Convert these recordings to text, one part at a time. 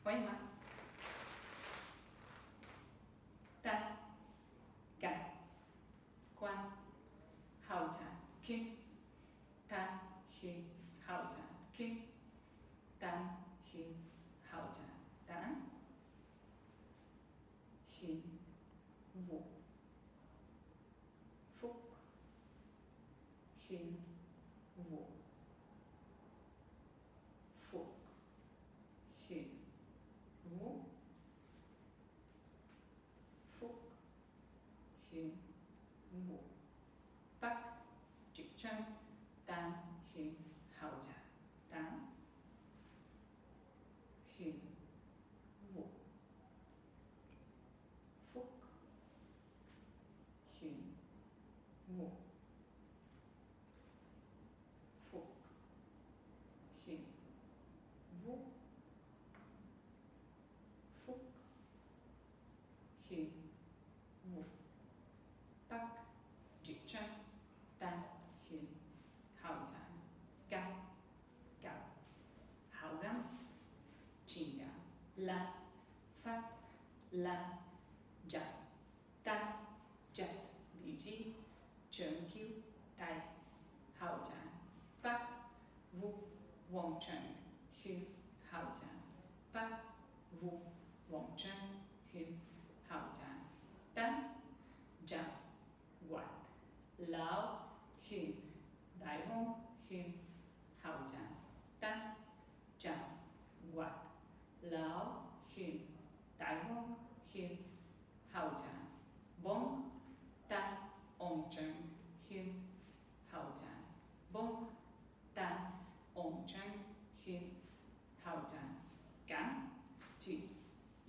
ໄວ້ມາ ຕາ ກາ ກວານ ເຮົາຈາ ຂຶ້ນ ຕານ ຂຶ້ນ ເຮົາຈາ ຂຶ້ນ ຕານ ຂຶ້ນ ເຮົາຈາ ຕານ ຂຶ້ນ ວຸ ຟຸກ ຂຶ້ນ ວຸ ຟຸກ ຂຶ້ນ ວຸ ຟຸກ ຂຶ້ນ ວຸ ປັກ ຈຶກ ຈາງ ຕານ ຂຶ້ນ ເຮົາຈາ ຕານ ຂຶ້ນ ວຸ ຟຸກ ຂຶ້ນ ວຸ ຟຸກ ຂຶ້ນ ວຸ ຟຸກ ຂຶ້ນ ວຸ ປັກ ຈຶກ ຈາງ ຕານ ຂຶ້ນ ເຮົາຈາ ກາ ກາ ເຮົາກາ ຈິງກາ ລາ ຟາດ ລາ ຈັບ ຕາ ຈັດ ບີຈີ ເຈີງ ຄິວ ໄຕ ເຮົາຈາ ປັກ ວຸ ວອງເຈີງ ຂຶ້ນ ເຮົາຈາ ປັກ ວຸ ວອງເຈີງ ຂຶ້ນ ເຮົາຈາ ຕັນ ຈັບ ກວາດ ລາວ ຂຶ້ນ ໄດວອງ ຂຶ້ນ ເຮົາຈາ ຕັນ ຈັບ ກວາດ ລາວ ຂຶ້ນ ໄດວອງ ຂຶ້ນ ເຮົາຈາ ບົງ ຕັນ ອອງເຈີງ ຂຶ້ນ ເຮົາຈາ ບົງ ຕັນ ອອງເຈີງ ຂຶ້ນ ເຮົາຈາ ກັນ ຈິ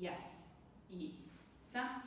ຢາ ອີ ສະ